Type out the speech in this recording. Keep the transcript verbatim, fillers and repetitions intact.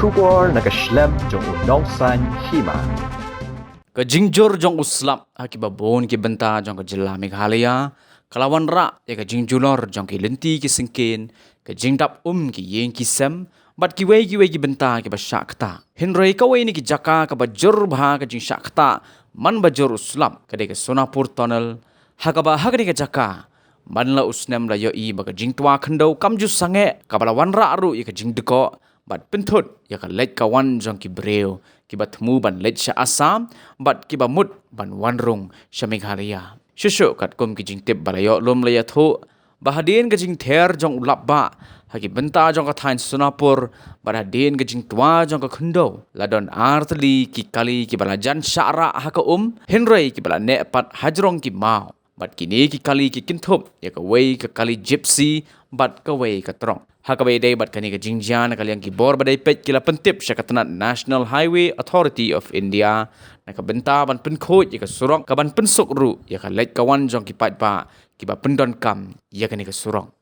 Khubor na ka shlem jong u Nongsaiñ Hima. Ka jingjur jong u slap ha kiba bun ki bynta jong ka jylla Meghalaya ka la wanrah ïa ka jingjulor jong ki lynti ki syngkien, ka jingdap um ki ïing ki sem bad kiwei kiwei ki bynta kiba shah ktah. Hynrei kawei na ki jaka kaba jur bha ka jingshah ktah man ba jur u slap ka dei ka Sonapur Tunnel, ha kaba ha kane ka jaka man la u snem la ïohi ba ka jingtwa khyndew kam ju sangeh, kaba la wanrah ruh ïa ka jingdkoh bad pynthut ïa ka leit ka wan jong ki briew kiba thmu ban leit sha Assam bad kiba mut ban wan rung sha Meghalaya. Shuh shuh katkum ki jingtip ba la ïoh lum la ïathuh ba hadien ka jingther jong u lapbah ha ki bynta jong ka thaiñ Sonapur bad hadien ka jingtwa jong ka khyndew, la don ar tylli ki kali kiba la jan shah rah ha ka um, hynrei kiba la neh pat hajrong ki maw. Bad kine ki kali ki kynthup ïa kawei ka kali Gypsy bad kawei ka truck. Ha kaba ïadei bad kane ka jingjia, na ka liang ki bor ba dei peit ki la pyntip sha ka tnat National Highway Authority of India na ka bynta ban pynkhuid ïa ka surok, ka ban pynsuk ruh ïa ka leit ka wan jong ki paidbah kiba pyndonkam ïa kane ka surok.